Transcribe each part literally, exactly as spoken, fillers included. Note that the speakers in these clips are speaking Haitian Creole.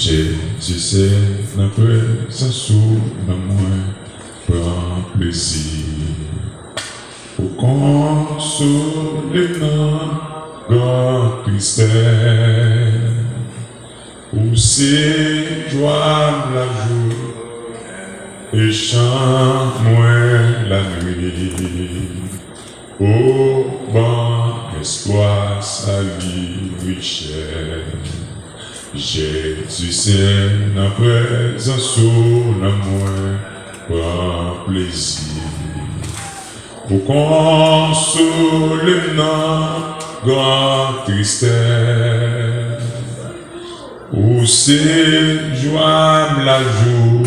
Jezi, se nan prezans ou nanm mwen pran plezi. Ou konsole m nan gran tristès. Ou se jwa m lajou e chan mwen lanwit. Ou ban m espwa, sali, richès. Jezi, se nan prezans ou nanm mwen pran plezi. Ou konsole m nan gran tristès. Ou se jwa m lajou,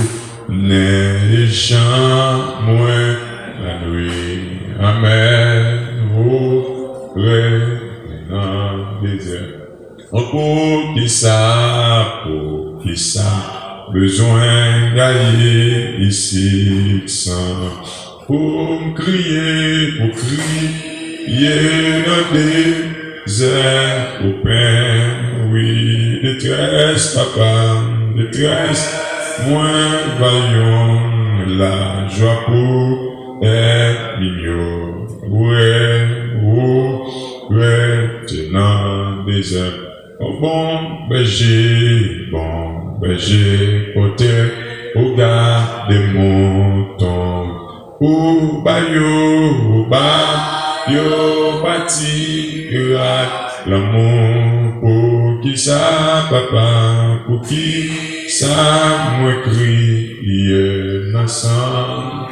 nen e chan mwen lanwit. Amèn. Ou rete nan dezè. Poukisa, poukisa bezwen gaye isit san pou m kriye, pou kriye nan dezè pou pen, wi, detrès, papa, detrès mwen va yon lajwa pou ènmi m yo. Ou rete nan dezè. Ou bon bèje, bon bèje, kote ou gade mouton, ou ba yo, ou ba yo patiras lanmou. Poukisa, papa, poukisa mwen kriye nan san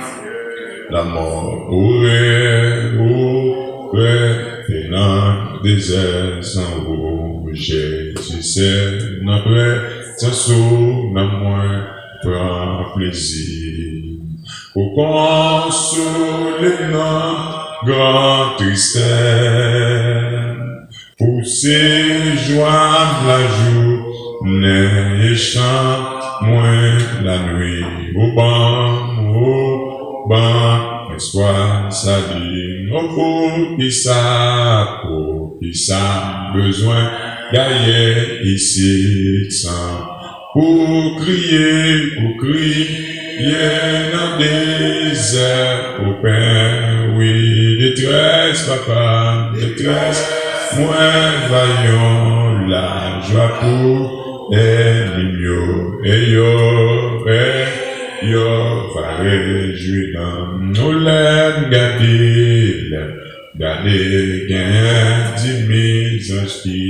lanmò? Ou re, ou rete nan dezè san ou, Jezi, se nan prezans ou nanm mwen pran plezi. Ou konsole m nan gran tristès. Ou se jwa m lajou, nen e chan mwen lanwit. Ou ban m, ou ban m espwa sali. O poukisa, poukisa m bezwen gaye isit san pou kriye, pou kriye nan dezè pou pen, wi, detrès, papa, detrès mwen va yon lajwa pou ènmi m yo, e yo, e yo va rejwi nan ou. Lè m gade, lè m gade, gen di mil zanj ki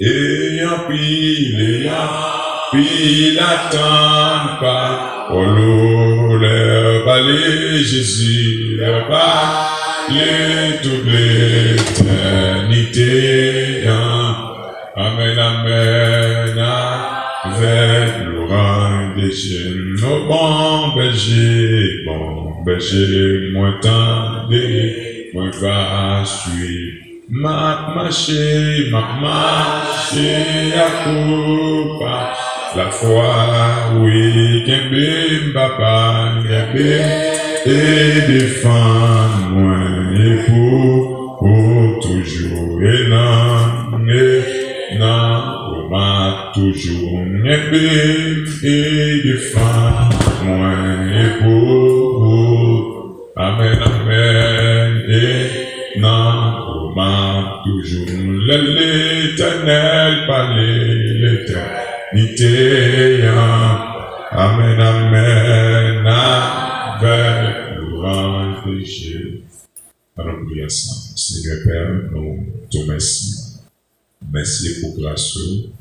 e anpil, e anpil atann pawòl ou, lè pale Jezi, lè pale tout letènite an. Amèn, amèn, avèk lwanj de Jezi. O bon bèje, bon bèje, mwen tande, mwen va swiv. M ap mache, m ap mache ak ou pa lafwa, wi, kenbe m, papa, kenbe m e defann mwen, e pou, pou toujou, e nan, e nan ou m ap toujou, kenbe m e defann mwen, e pou, pou Amèn, amèn, e nan ou m ap toujou. Lè Letènèl pale, letènite an. Amèn, amèn, avèk lwanj de Jezi. Ann nou priye ansanm. Senyè Pè, nou di w mèsi. Mèsi pou gras ou.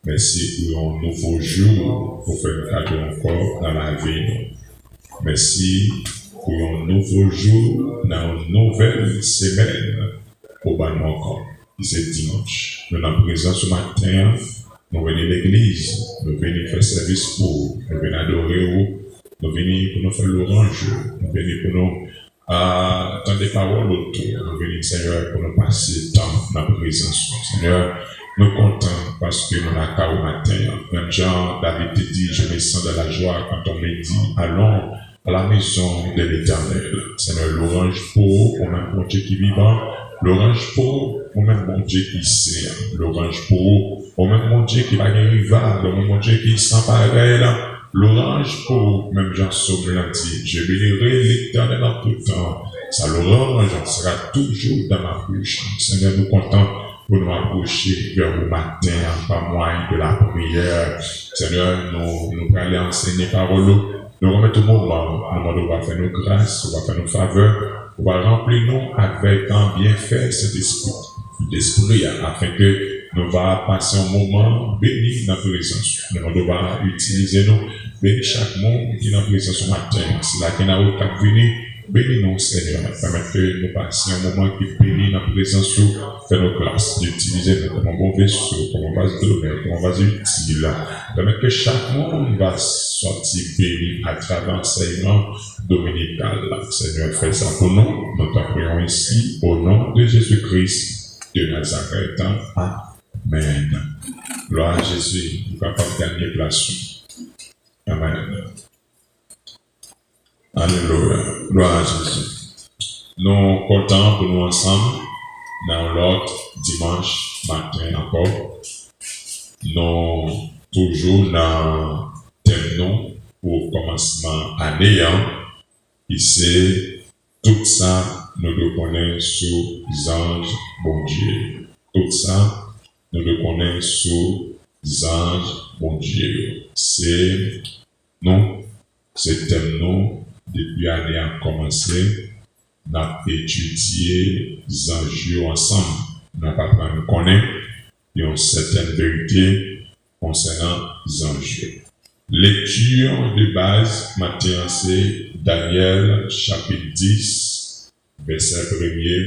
Mèsi pou yon nouvo jou ou fè n kado ankò nan lavi nou. Mèsi pou yon nouvo jou nan yon nouvèl semèn ou ban nou ankò, ki se dimanch. Nou nan prezans ou maten an, nou vini legliz, nou vini fè sèvis pou ou, nou vini adore ou, nou vini pou nou fè lwanj ou, nou vini pou nou a, tande pawòl ou tou. Nou vini, Senyè, pou nou pase tan nan prezans ou. Senyè, nou kontan paske nou lakay ou maten an. Menm jan David te di, je me sens dans la joie quand on me dit, allons à la maison de l'Éternel. Senyè, lwanj pou ou, ou menm Bondye ki vivan. Lwanj pou ou, ou menm Bondye ki sen. Lwanj pou ou, Ou menm Bondye ki pa gen rival, ou menm Bondye ki san parèy la, lwanj pou ou, menm jan Sòm lan di, Je bénirai l'Éternel en tout temps. Sa lwanj sera toujours dans ma bouche. Senyè, nou kontan pou nou apwoche vè ou maten an pa mwayen de lapriyè. Senyè, nou, nou prale ansenye pawòl ou. Nou remèt ou moman, nou mande ou va fè nou gras, ou va fè nou favè, ou va ranpli nou avèk byenfè Sentespri, Sentespri a, afenke nou va pase yon moman beni nan prezans ou. Nou mande ou va itilize nou, beni chak moun ki nan prezans ou maten, sila ki nan wout k ap vini, beni nou, Senyè. Pèmèt ke nou pase yon moman ki beni nan prezans ou, fè nou gras, itilize nou kòm yon bon veso, kòm yon vaz donè, kòm yon vaz itil. Pèmèt ke chak moun va sòti beni atravè ansèyman dominikal la. Senyè, fè sa pou nou. Nou ta priyè w ensi, o non de Jezi Kris de Nazarèt. Amèn. Glwa a Jezi, nou kapab gade plas nou. Amèn. Alelouya. Glwa a Jezi. Nou kontan pou nou ansanm nan yon lòt dimanch maten ankò. Nou toujou nan tèm nou pou kòmansman ane an, ki se tout sa nou dwe konnen sou zanj Bondye. Tout sa nou dwe konnen sou zanj Bondye yo. Se nou, se tèm nou, depi ane a kòmanse, n ap etidye zanj yo ansanm. N ap aprann konnen yon sètèn verite konsènan zanj yo. Lekti de baz maten an se Danyèl, chapit dis, vèsè premye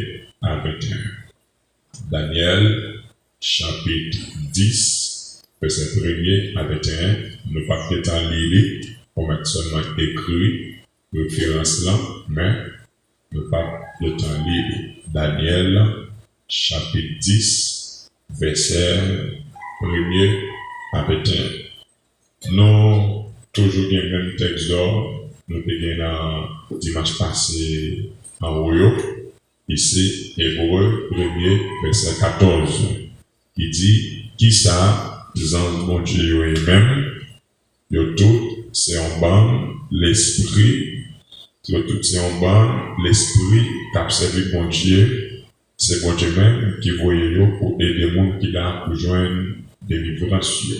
a venteyen. Danyèl, chapit dis, vèsè premye a venteyen. Nou p ap gentan li li, ou mèt sèlman ekri referans lan, men nou p ap gentan li li. Danyèl, chapit dis, vèsè premye a venteyen. Nou toujou gen menm tèks dò nou te gen nan dimanch pase anwo yo, ki se Ebre premye, vèsè katòz, ki di, kisa zanj Bondye yo ye menm? Yo tout se yon bann lespri, yo tout se yon bann lespri k ap sèvi Bondye. Se Bondye menm ki voye yo pou ede moun ki la pou jwenn delivrans yo.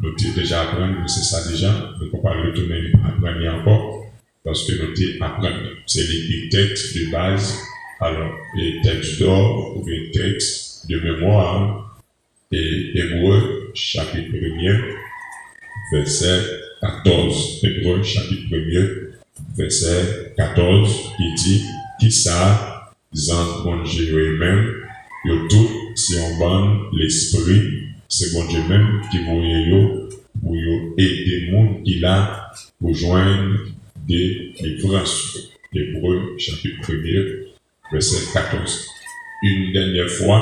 Nou te deja aprann, nou se sa deja, nou pa pral retounen aprann li ankò, paske nou te aprann. Se li ki tèks de baz, alò, e tèks dò, oubyen tèks de memwa, e Ebre, chapit premye, vèsè katòz. Ebre, chapit premye, vèsè katòz, ki di, kisa zanj Bondye yo ye menm? Yo tout se yon bann lespri, se Bondye menm ki voye yo pou yo ede moun ki la pou jwenn delivrans yo. Ebre, chapit premye, vèsè katòz. Yon dènyè fwa,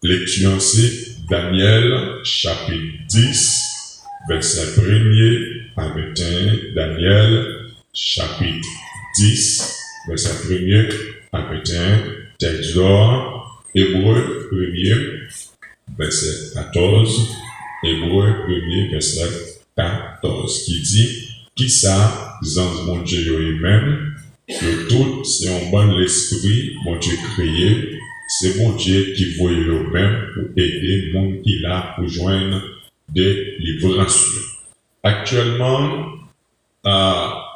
lekti an se Danyèl, chapit dis, vèsè premye a venteyen. Danyèl, chapit dis, vèsè premye a venteyen. Tèks dò, Ebre premye, vèsè katòz. Ebre premye, vèsè katòz, ki di, kisa zanj Bondye yo ye menm? Yo tout se yon bann lespri Bondye kreye. Se Bondye ki voye yo menm pou ede moun ki la pou jwenn delivrans yo. Aktyèlman, a,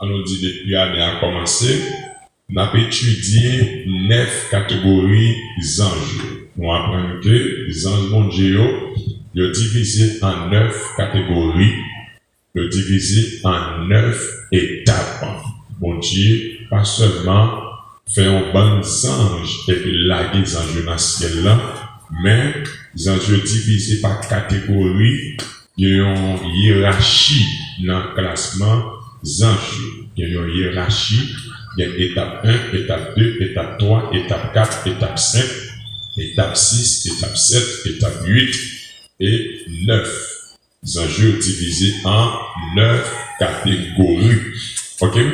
ann nou di depi ane a kòmanse, n ap etidye nèf kategori zanj yo. Nou aprann ke zanj Bondye yo, yo divize an nèf kategori, yo divize an nèf etap. Bondye pa sèlman fè yon bann zanj epi lage zanj yo nan syèl la, men zanj yo divize pa kategori, gen yon yerachi nan klasman zanj yo. Gen yon yerachi, gen etap en, etap de, etap twa, etap kat, etap senk, etap sis, etap sèt, etap uit e nèf. Zanj yo divize an nèf kategori. Oke?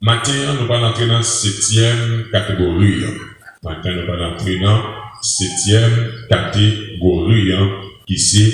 Maten an, nou pral antre nan setyèm kategori an. Maten, nou pral antre nan setyèm kategori an, ki se